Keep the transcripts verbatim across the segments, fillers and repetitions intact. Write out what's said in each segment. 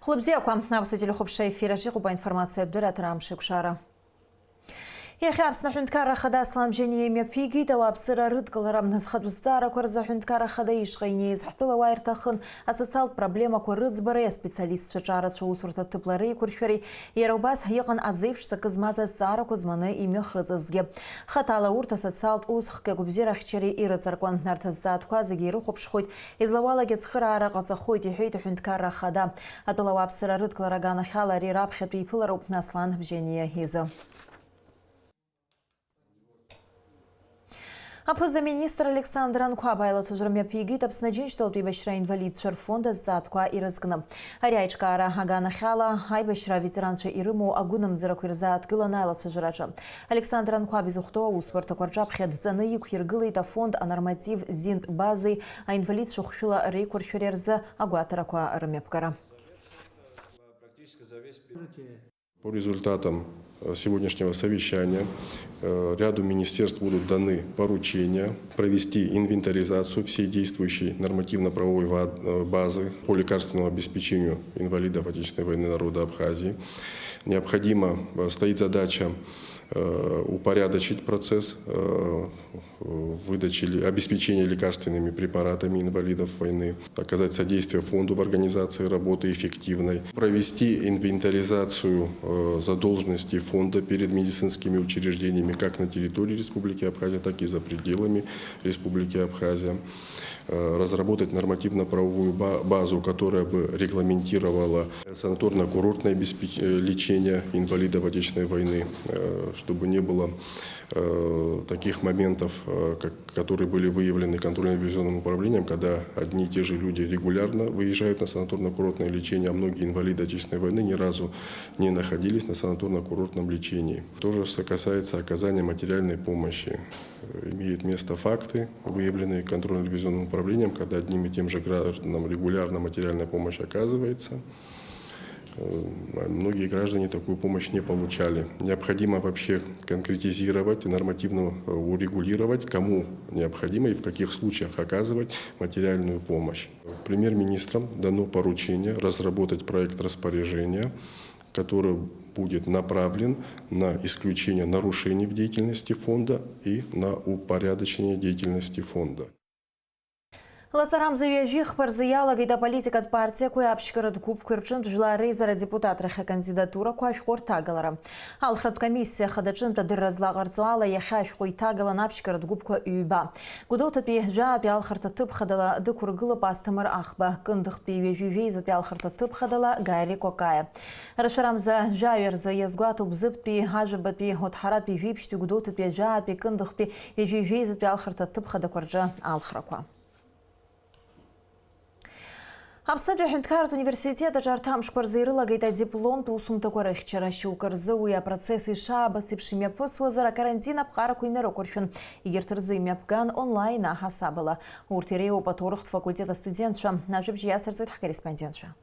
Хәлыбзиақәа, аԥсуа телехәаԥшра ефир аҿы иҟоуп аинформациатә дырраҭара Амш еиқәшара. Иахьа Аԥсны аҳәынҭқарра ахада Аслан Бжьаниа имҩаԥигеит ауааԥсыра рыдкылара. Зхатәы зҵаарақәа рзы аҳәынҭқарра ахада ишҟа инеиз ҳтәылауаа ирҭахын асоциалтә проблемақәа рыӡбареи аспециалистцәа ҿарацәа аусурҭа ҭыԥла реиқәыршәареи, иара убас иҟан азеиԥш ҵакы змаз азҵаарақәа зманы имҩахыҵызгьы. Хаҭала урҭ асоциалтә ус хкы агәабзиара ахьчареи ирыҵаркуан. Арҭ азҵаатәқәа зегьы ирыхәаԥшхоит, излауалагьы ацхыраара ҟаҵахоит, иҳәеит аҳәынҭқарра ахада. Атәылауааԥсыра рыдкылара аганахьала ари раԥхьатәи иԥылароуп Аслан Бжьаниа изы. Аԥыза-министр Александр Анқәаб аилацәажәара мҩаԥигеит Аԥсны Аџьынџьтәылатә еибашьра инвалидцәа рфонд азҵаатәқәа ирызкны. Ари аиҿкаара аганахьала аибашьра аветеранцәа ирымоу агәынамӡарақәа ирзааҭгылан аилацәажәараҿы. Александр Анқәаб изыхәҭоу аусбарҭақәа рҿаԥхьа дҵаны иқәиргылеит афонд анорматив зинтә базеи аинвалидцәа хәшәыла реиқәыршәареи рзы агәаҭарақәа рымҩаԥгара. По результатам, э, сегодняшнего совещания, э, ряду министерств будут даны поручения провести инвентаризацию всей действующей нормативно-правовой ва-, э, базы по лекарственному обеспечению инвалидов Отечественной войны народа Абхазии. Необходимо, э, стоит задача, э, упорядочить процесс, э, выдачи ле-, обеспечения лекарственными препаратами инвалидов войны, оказать содействие фонду в организации работы эффективной, провести инвентаризацию, э, задолженности фонда перед медицинскими учреждениями как на территории Республики Абхазия, так и за пределами Республики Абхазия, э, разработать нормативно-правовую ба-, базу, которая бы регламентировала санаторно-курортное обеспеч-, э, лечение инвалидов Отечественной войны, э, чтобы не было, э, таких моментов, э, как, которые были выявлены контрольно-ревизионным управлением, когда одни и те же люди регулярно выезжают на санаторно-курортное лечение, а многие инвалиды Отечественной войны ни разу не находились на санаторно-курортном лечении. То же с-, касается оказания материальной помощи. Э, имеют место факты, выявленные контрольно-ревизионным управлением, когда одним и тем же гражданам регулярно материальная помощь оказывается. Э, многие граждане такую помощь не получали. Необходимо вообще конкретизировать и нормативно, э, урегулировать, кому необходимо и в каких случаях оказывать материальную помощь. Премьер-министром дано поручение разработать проект распоряжения, который будет направлен на исключение нарушений в деятельности фонда и на упорядочение деятельности фонда. Лаҵарамза ҩажәи хԥа рзы иалагеит аполитикатә партиақәеи аԥшьгаратә гәыԥқәеи рҿынтә жәлар реизара адепутатрахь акандидатурақәа ашәҟәы рҭагалара. Алхратә комиссиа хадаҿынтә адырра злаҟарҵо ала, иахьа ашәҟәы иҭагалан аԥшьгаратә гәыԥқәа ҩба. Гәдоуҭатәи жәаатәи алхырҭа ҭыԥ хадала дықәыргылоуп Асҭамыр Аӷба, Кындыхтәи ҩажәи жәеизатәи алхырҭа ҭыԥ хадала Гарри Кокаиа. Рашәарамза жәаҩа рзы иазгәаҭоуп Бзыԥтәи, Ажәабатәи, Оҭҳаратәи, Жәиԥшьтәи, Гәдоуҭатәи, Жәаатәи, Кындыхтәи, ҩажәи жәеизатәи алхырҭа ҭыԥ хадақәа рҿы алхрақәа. Аԥснытәи аҳәынҭқарратә университет аҿы арҭ амшқәа рзы ирылагеит адипломтә усумҭақәа рыхьчара. Шьоукы рзы уи апроцесс ишаабац еиԥш имҩаԥысуазар, акарантин аԥҟарақәа инарықәыршәын, егьырҭ рзы имҩаԥган онлайн аҳасабала. Урҭ иреиуоуп аҭоурыхтә факультет астудентцәа. Ажәабжь иацырҵоит ҳкорреспондентцәа.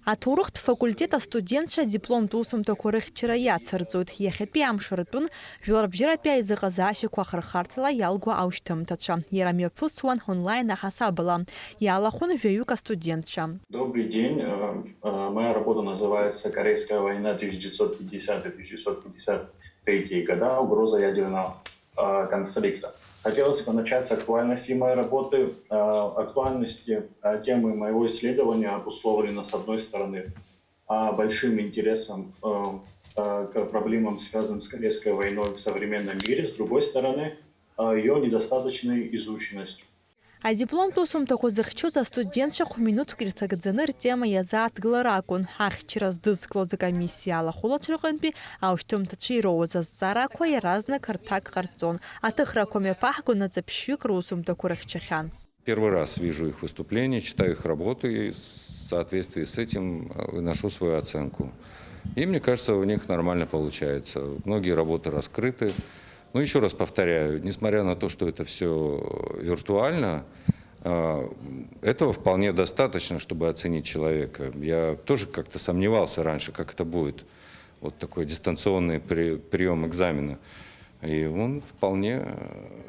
Аҭоурыхтә факультет астудентцәа адипломтә усумҭақәа рыхьчара иацырҵоит. Иахьатәи амш ртәын жәларбжьаратәи аизыҟазаашьақәа ахырхарҭала иалго аушьҭымҭацәа. Иара мҩаԥысуан онлайн аҳасабала. Иалахәын жәаҩык астудентцәа. Добрый день. Э, э, моя работа называется «Корейская война тысяча девятьсот пятьдесят тысяча девятьсот пятьдесят третьи года. Угроза ядерного э, конфликта. Хотелось бы начать с актуальности моей работы. Э, актуальности, э, темы моего исследования обусловлено, с одной стороны, э, большим интересом, э, э, к проблемам, связанным с Корейской войной в современном мире, с другой стороны, э, её недостаточной изученностью. Адипломтә усумҭақәа зыхьчоз астудентцәа хә-минуҭк ирҭагӡаны ртема иазааҭгылар акәын. Ахьчара здызкылоз акомиссиа алахәылацәа рҟынтәи аушьҭымҭацәа ироуаз азҵаарақәа иаразнак рҭак ҟарҵон. Аҭыхрақәа мҩаԥаҳгон, аҵаԥшьҩык русумҭақәа рыхьчахьан. Первый раз вижу их выступления, читаю их работы, и в соответствии с этим, э, выношу свою оценку. И мне кажется, у них нормально получается. Многие работы раскрыты. Но ещё раз повторяю, несмотря на то, что это всё виртуально, а, этого вполне достаточно, чтобы оценить человека. Я тоже как-то сомневался раньше, как это будет. Вот такой дистанционный при-, приём экзамена. И он вполне,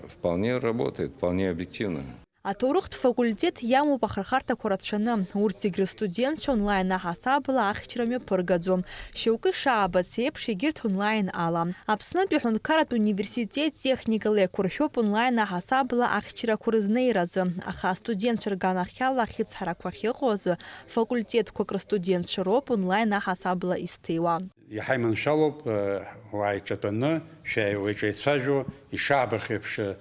вполне работает, вполне объективно. Аҭоурыхтә факультет иамоуп ахырхарҭақәа рацәаны. Урҭ зегь рыстудентцәа онлайн аҳасабала ахьчара мҩаԥыргаӡом. Шьоукы ишаабац еиԥш, егьырҭ онлайн ала. Аԥснытәи аҳәынҭқарратә университет техникала еиқәыршәоуп онлаин аҳасабала ахьчарақәа рызнеиразы, аха астудентцәа рганахьала ахьыцҳарақәа ахьыҟоу азы факультетқәак рыстудентцәа роуп онлайн аҳасабала изҭиуа. Иҳаиманшәалоуп, э, уааиҿатәаны, шәа-, уеиҿеицәажәо, ишаабахьоу еиԥш, э,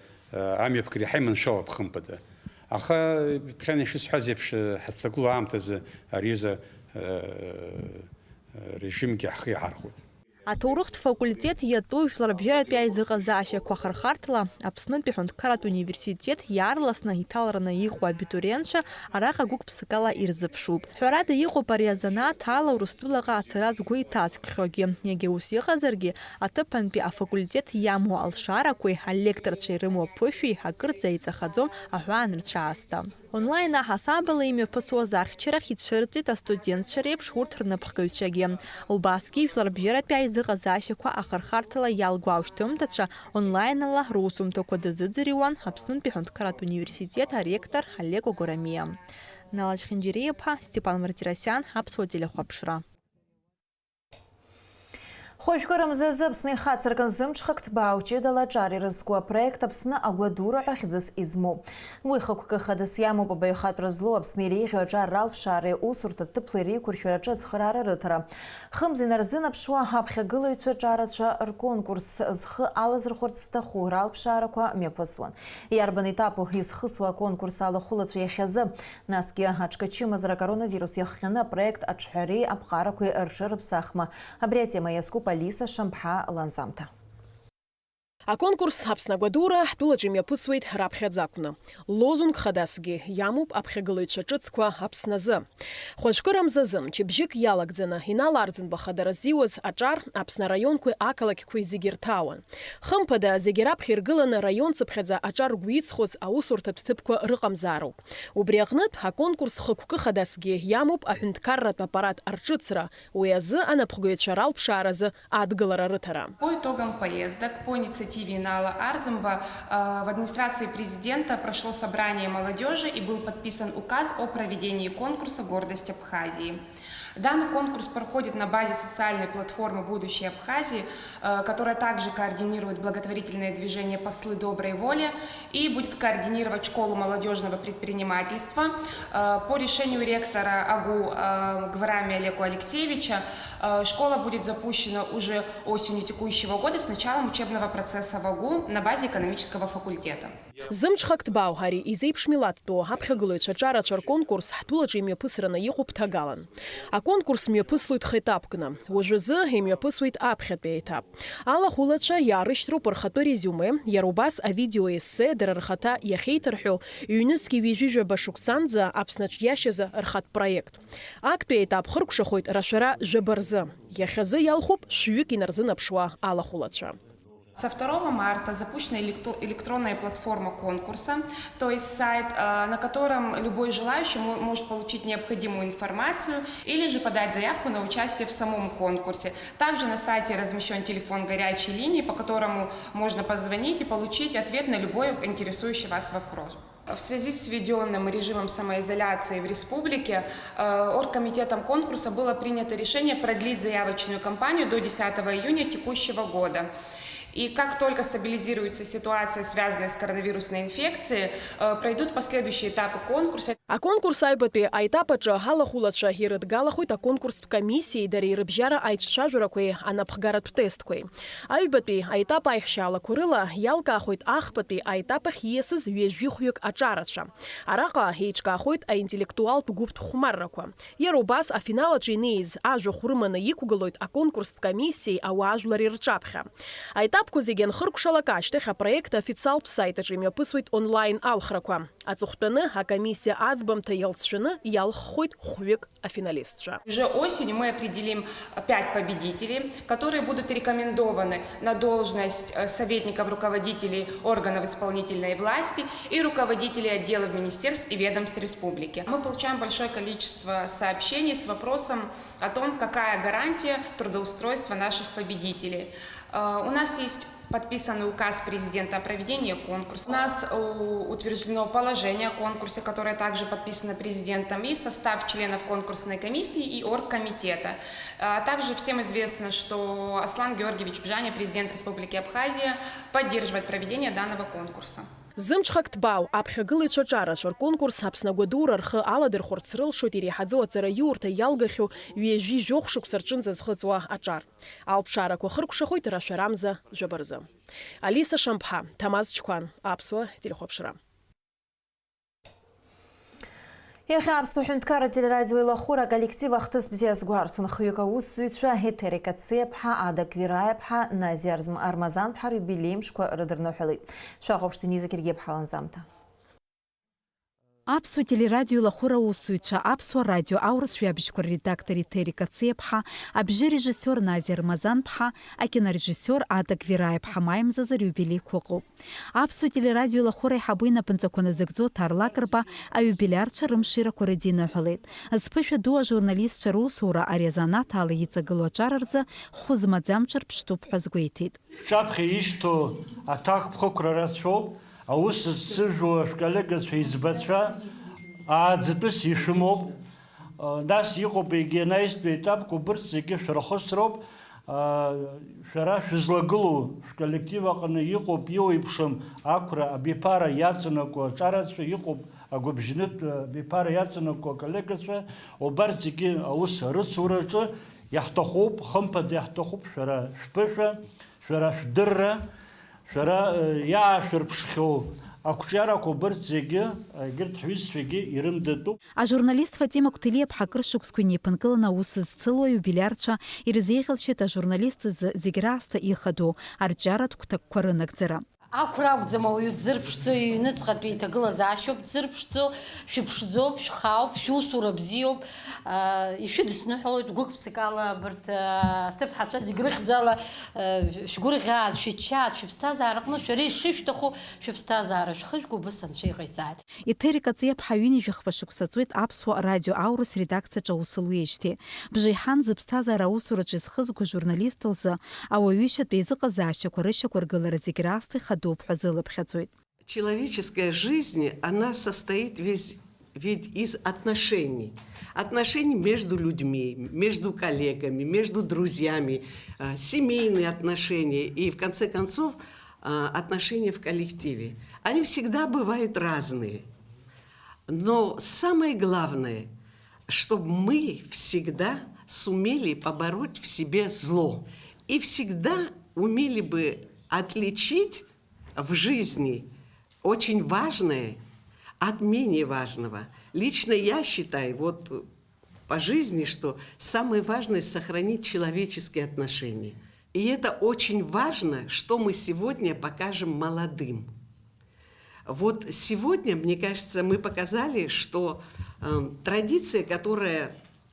амҩаԥгара иҳаиманшәалоуп, хымԥада. Аха, ԥхьан ишысҳәаз еиԥш, э, ҳазҭагылоу аамҭазы ари аҩыза, э, э, режимгьы ҳхы иаҳархәоит. Аҭоурыхтә факультет иатәу жәларбжьаратәи аизыҟазаашьақәа ахырхарҭала Аԥснытәи аҳәынҭқарратә университет иаарласны иҭалараны иҟоу абитуриентцәа араҟа гәык-ԥсыкала ирзыԥшуп. Ҳәарада, иҟоуп ари азанааҭ ала Урыстәылаҟа ацара згәы иҭаскхьоугьы. Иагьа ус иҟазаргьы, аҭыԥантәи афакультет иамоу алшарақәеи алекторцәа ирымоу аԥышәеи акырӡа иҵахаӡом аҳәаанырцә аасҭа. Онлайн аҳасабала имҩаԥысуаз ахьчарахь ицәырҵит астудентцәа реиԥш урҭ рнапхгаҩцәагьы. Убасгьы жәларбжьаратәи аизыҟазаашьақәа ахырхарҭала иалгәаушьҭымҭацәа онлаинала русумҭақәа дазыӡырҩуан Аԥснытәи аҳәынҭқарратә университет аректор Олег Огорамиа. Нала Чхинџьариа-иԥа, Степан Мартиросиан, Аԥсуа телехәаԥшра. Хәажәкыра мзазы Аԥсны ихацыркын зымҽхак ҭбаау ҷыдала аҿар ирызку апроект Аԥсны агәадура ҳәа хьӡыс измоу. Уи хықәкы хадас иамоуп абаҩхатәра злоу Аԥсны иреиӷьу аҿар ралԥшаареи аусурҭа ҭыԥлеи реиқәыршәараҿы ацхыраара рыҭара. Хымз инарзынаԥшуа аԥхьагылаҩцәа ҿарацәа рконкурс зхы алазырхәырц зҭаху ралԥшаарақәа мҩаԥысуан. Иарбан етапу изхысуа аконкурс алахәылацәа иахьазы? Насгьы аҽкачымазара акоронавирус иахҟьаны апроект аҿҳәареи аԥҟарақәеи рҽырыԥсахма? Абри атема иазкуп Алиса Шамԥҳа ланҵамҭа. Аконкурс Аԥсны агәадура ҳтәылаҿы имҩаԥысуеит раԥхьаӡа акәны. Лозунг хадасгьы иамоуп аԥхьагылаҩцәа ҿыцқәа Аԥсназы. Хәажәкыра мзазы, мчыбжьык иалагӡаны, иналарӡынба хадара ззиуаз аҿар Аԥсны араионқәеи ақалақьқәеи зегьы ирҭаауан. Хымԥада, зегьы раԥхьа иргыланы раион цыԥхьаӡа аҿар ргәы иҵхоз аусурҭатә ҭыԥқәа рыҟамзаароуп. Убри аҟнытә, аконкурс хықәкы хадасгьы иамоуп аҳәынҭқарратә аппарат арҿыцра, уи азы анапхгаҩцәа ралԥшааразы адгылара рыҭара. По итогам поездок, по инициативе Инала Ардзымба, э, в администрации президента прошло собрание молодёжи и был подписан указ о проведении конкурса «Гордость Абхазии». Данный конкурс проходит на базе социальной платформы «Будущее Абхазии», э, которая также координирует благотворительное движение «Послы доброй воли» и будет координировать школу молодёжного предпринимательства. Э, по решению ректора АГУ, э, Гварами Олега Алексеевича, э, школа будет запущена уже осенью текущего года с началом учебного процесса в АГУ на базе экономического факультета. Зымҽхак ҭбаау ари изеиԥш милаҭтәу аԥхьагылаҩцәа ҿарацәа рконкурс ҳтәылаҿы имҩаԥысраны иҟоуп ҭагалан. Аконкурс мҩаԥыслоит хетапкны. Уажәазы имҩаԥысуеит аԥхьатәи аетап. Алахәылацәа иаарышьҭроуп рхатәы резиуме, иара убас авидеоессе, дара рхаҭа иахьеиҭарҳәо, ҩнызқьи ҩажәи жәаба шықәсанӡа Аԥсны аҿиашьазы рхатә проект. Актәи аетап хыркәшахоит рашәара жәаба рзы. Иахьазы иалхуп шәҩык инарзынаԥшуа алахәылацәа. Со второго марта запущена электо-, электронная платформа конкурса, то есть сайт, э, на котором любой желающий мо-, может получить необходимую информацию или же подать заявку на участие в самом конкурсе. Также на сайте размещён телефон горячей линии, по которому можно позвонить и получить ответ на любой интересующий вас вопрос. В связи с введённым режимом самоизоляции в республике, э, оргкомитетом конкурса было принято решение продлить заявочную кампанию до десятого июня текущего года. И как только стабилизируется ситуация, связанная с коронавирусной инфекцией, э, пройдут последующие этапы конкурса. Аконкурс аҩбатәи аетап аҿы алахәылацәа ирыдгалахоит аконкурстә комиссиеи дареи рыбжьара аиҿцәажәарақәеи анапхгаратә тестқәеи. Аҩбатәи аетап аихшьаалақәа рыла иалкаахоит ахԥатәи аетап ахь ииасыз ҩажәи хәҩык аҿарацәа. Араҟа еиҿкаахоит аинтеллектуалтә гәыԥ хәмаррақәа. Иара убас афинал аҿы инеиз ажәахә рыманы иқәгылоит аконкурстә комиссиеи ауаажәлари рҿаԥхьа. Аетапқәа зегьы анхыркәшалак ашьҭахь апроект официалтә сайт аҿы имҩаԥысуеит онлайн алхрақәа. Аҵыхәтәаны акомиссиа аӡбамҭа иалҵшәаны иалххоит хәҩык афиналистцәа. Уже осенью мы определим пять победителей, которые будут рекомендованы на должность, э, советников руководителей органов исполнительной власти и руководителей отделов министерств и ведомств республики. Мы получаем большое количество сообщений с вопросом о том, какая гарантия трудоустройства наших победителей. Э, у нас есть Подписан указ президента о проведении конкурса. У нас, у, утверждено положение о конкурсе, которое также подписано президентом, и состав членов конкурсной комиссии и оргкомитета. А также всем известно, что Аслан Георгиевич Бжаниа, президент Республики Абхазия, поддерживает проведение данного конкурса. Зымҽхак ҭбаау аԥхьагылаҩцәа аҿарацәа рконкурс Аԥсны агәадура рхы аладырхәырц рылшоит иреиҳаӡоу аҵараиурҭа иалгахьоу ҩажәи жәохә шықәса рҿынӡа зхыҵуа аҿар. Алԥшаарақәа хыркәшахоит рашәарамза жәабаразы. Алиса Шамԥҳа, Ҭамаз Чқәан, Аԥсуа телехәаԥшра. Иахьа Аԥсуа ҳәынҭқарра телерадио илахәыра аколлектив ахҭыс бзиа азгәарҭон. Хҩык аусзуҩцәа Еҭери Кациаԥҳа, Ада Гвираиаԥҳа, Назиа Арзм-, Армазанԥҳа рюбилеи мшқәа рыдырныҳәалеит. Шәахәаԥш, Дениза Гергиаԥҳа ланҵамҭа. Аԥсуа телерадио илахәыра аусзуҩцәа, Аԥсуа радио аурыс жәабжьқәа рредактор Еҭери Кациаԥҳа, абжьы режиссиор Назиа Армазанԥҳа, акинорежиссиор Ада Гвираиаԥҳа маи мзазы риубилеиқәа ыҟоуп. Аԥсуа телерадио илахәыра аиҳабы инапынҵақәа назыгӡо Ҭарла Кырба аиубилиарцәа рымширақәа рыдиныҳәалеит. Зԥышәа ду ажурналистцәа русура ари азанааҭ ала иҵагылоу аҿар рзы хәы змаӡам ҿырԥштәуп ҳәа азгәеиҭеит. Шәҿаԥхьа ишьҭоу аҭакԥхықәра рацәоуп, аус зцыжәуа шәколлегацәа, еиҵбацәа, ааӡатәыс ишәымоуп. Нас иҟоуп егьи анаҩстәи етапқәа, убырҭ зегьы шәырхысроуп. Шәара шәызлагылоу шәколлектив аҟны иҟоуп, иуеиԥшым ақәра абиԥара иаҵанакуа аҿарацәа, иҟоуп агәыбжьнытә абиԥара иаҵанакуа аколлегацәа, убарҭ зегьы аус арыцураҿы иаҳҭахуп, хымԥада иаҳҭахуп шәара шәԥышәа, шәара шәдырра, шәара, э, иаашәырԥшхьоу ақәҿиарақәа убырҭ зегьы, егьырҭ ҳҩызцәагьы ирымдатәуп. Ажурналист Фатима Қәҭелиаԥҳа акыр шықәсқәа инеиԥынкыланы аус зцыло аиубилиарцәа ирзеиӷьалшьеит ажурналист изы зегь раасҭа ихадоу арҿиаратә гәҭакқәа рынагӡара. Ақәра акәӡам ауаҩы дзырԥшӡо, иҩныҵҟатәи иҭагылазаашьоуп дзырԥшӡо, шәыԥшӡоуп, шәхаауп, шәусура бзиоуп, аа, ишәыдысныҳәалоит гәык-ԥсыкала абарҭ, аа, аҭыԥҳацәа зегь рыхьӡала, аа, шәгәырӷьааит, шәыччааит, шәыԥсҭазаараҟны шәара ишышәҭаху шәыԥсҭазаара шәхыжәго убыс Анцәа иҟаиҵааит. Еҭери Кациаԥҳа ҩынҩажәи хԥа шықәса ҵуеит Аԥсуа радио аурыс редакциаҿы аус луеижьҭеи. Бжеиҳан зыԥсҭазаара аусураҿы изхызго ажурналист лзы ауаҩышьатә еизыҟазаашьақәа рышьақәыргылара зегь раасҭа ихадоуп ҳәа зылыԥхьаӡоит. Человеческая жизнь, она состоит весь, ведь из отношений. Отношений между людьми, между коллегами, между друзьями, э, семейные отношения и, в конце концов, э, отношения в коллективе. Они всегда бывают разные. Но самое главное, чтобы мы всегда сумели побороть в себе зло и всегда умели бы отличить в жизни очень важное от менее важного. Лично я считаю, вот по жизни, что самое важное — сохранить человеческие отношения. И это очень важно, что мы сегодня покажем молодым. Вот сегодня, мне кажется, мы показали, что, эм, традиция, которая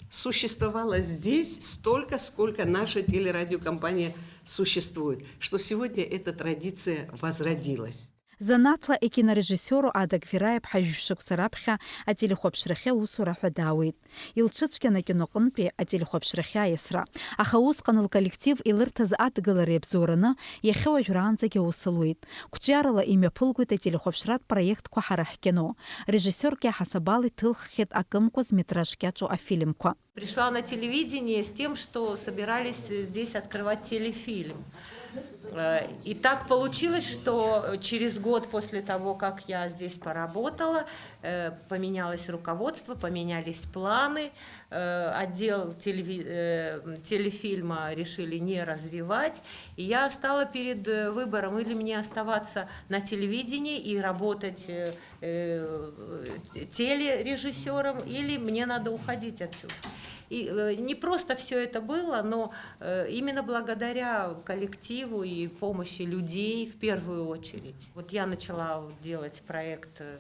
существовала здесь столько, сколько наша телерадиокомпания существует, что сегодня эта традиция возродилась. Занааҭла икинорежиссиору Ада Гвираиаԥҳа жәшықәса раԥхьа ателехәаԥшрахьы аусура ҳәа даауеит. Илцәыцәгьан акиноҟынтәи ателехәаԥшрахьы аиасра. Аха усҟан лколлектив илырҭаз адгылара иабзоураны, иахьа уажәраанӡагьы аус луеит. Қәҿиарала имҩаԥылгоит ателехәаԥшратә проектқәа Ҳара ҳкино. Режиссиорк иаҳасабала иҭылххьеит акымкәаз метраж кьаҿу афильмқәа. Пришла на телевидение с тем, что собирались здесь открывать телефильм. Э, и так получилось, что через год после того, как я здесь поработала, э, поменялось руководство, поменялись планы, э, отдел телеви-, э, телефильма решили не развивать. И я стала перед, э, выбором: или мне оставаться на телевидении и работать, э, э, телережиссёром, или мне надо уходить отсюда. И, э, не просто всё это было, но, э, именно благодаря коллективу и помощи людей в первую очередь. Вот я начала вот делать проект, э,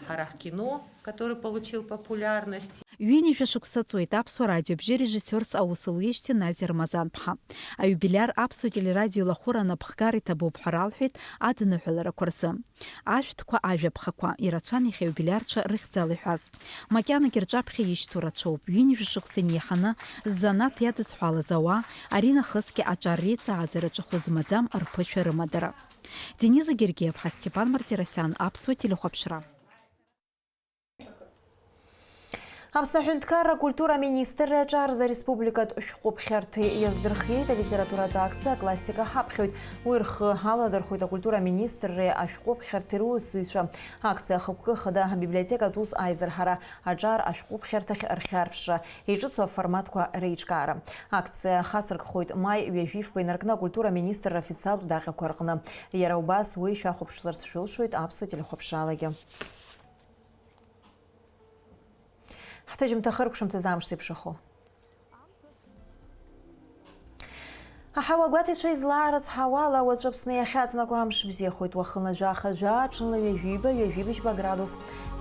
«Ҳара ҳкино», который получил популярность. Ҩынҩажәа шықәса ҵуеит Аԥсуа радио абжьы режиссиорс аус луеижьҭеи Назиа Рамазан-ԥҳа. Аиубилиар Аԥсуа телерадио лахәыра анапхгара иҭабуп ҳәа ралҳәеит адныҳәаларақәа рзы. Ашәҭқәа, ажәаԥхақәа ирацәан иахьа аиубилиарцәа рыхьӡала иҳәаз. Макьанагьы рҿаԥхьа ишьҭоу рацәоуп. Ҩынҩажәа шықәса инеиҳаны ззанааҭ иадызҳәалаз ауаа, аринахысгьы аҿар реиҵааӡара ҿахәы змаӡам рԥышәа рымадара. Дениза Гергиева-ԥҳа, Степан Мартиросиан, Аԥсуа телехәаԥшра. Аԥсны аҳәынҭқарра акультура аминистрреи аҿар рзы ареспубликатә шәҟәыԥхьарҭеи иаздырхиеит алитературатә акциа «Аклассика ҳаԥхьоит». Уи рхы аладырхәит акультура аминистрреи ашәҟәыԥхьарҭеи русзуҩцәа. Акциа ахықәкы хада абиблиотекатә ус аизырҳара аҿар ашәҟәыԥхьарҭахь рхьарԥшра, иҿыцу аформатқәа реиҿкаара. Акциа хацыркхоит маи ҩажәифба инаркны акультура аминистрра афициалтә даҟьақәа рҟны. Иара убас уи шәахәаԥшларц шәылшоит Аԥсуа телехәаԥшралагьы. Ҳҭыжьымҭа хыркәшамҭазы амш зеиԥшрахо. Аҳауа гәаҭеицәа излаарыцҳауала, уаҵәы Аԥсны иахьаҵнакуа амш бзиахоит, уахынла жәаха жәа, ҽынла ҩажәиба, ҩажәибжьба градус.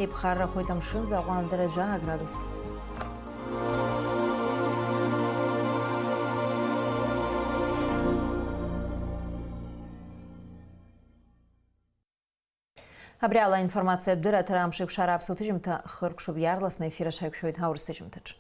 Иԥхаррахоит амшын, ӡаҟәандара жәа аградус. Абри ала аинформациатә дырраҭара «Амш еиқәшара» аԥсуа ҭыжьымҭа хыркәшоуп, иаарласны аефир аҿы ҳаиқәшәоит аурыс ҭыжьымҭаҿы.